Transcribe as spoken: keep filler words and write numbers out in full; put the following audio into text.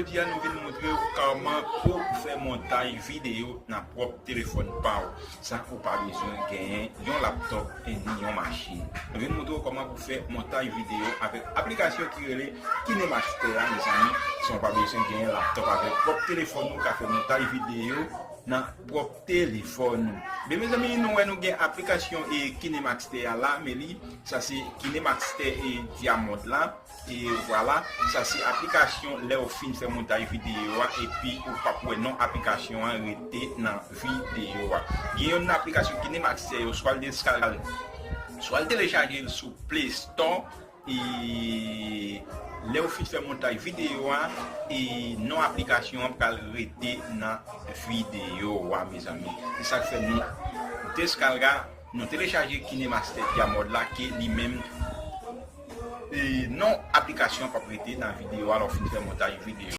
Jodi a nou vin montre w kòman pou fè montaj videyo nan pwòp telefòn pa w, san ou pa bezwen genyen yon laptòp e ni yon machin. Nou vin montre w kòman pou fè montaj videyo avèk aplikasyon ki rele KineMaster la, mezanmi, san ou pa bezwen genyen laptòp. Avèk pwòp telefòn ou ka fè montaj videyo nan pwòp telefòn ou. Men mezanmi, nou wè nou gen aplikasyon e KineMaster a la, men li, sa se KineMaster e Diamond la. E vwala, sa se aplikasyon lè w fin fè montaj videyo a, epi ou p ap wè non aplikasyon an rete nan videyo a. Gen yon aplikasyon KineMaster yo, swa l deskalg, swa l telechaje l sou Play Store, e lè w fin fè montaj videyo a, e non aplikasyon an pral rete nan videyo a, mezanmi. Se sa k fè nou deskalga, nou telechaje KineMaster Diamond la, ke li menm, e non aplikasyon an p ap rete nan videyo a lè w fin fè montaj videyo.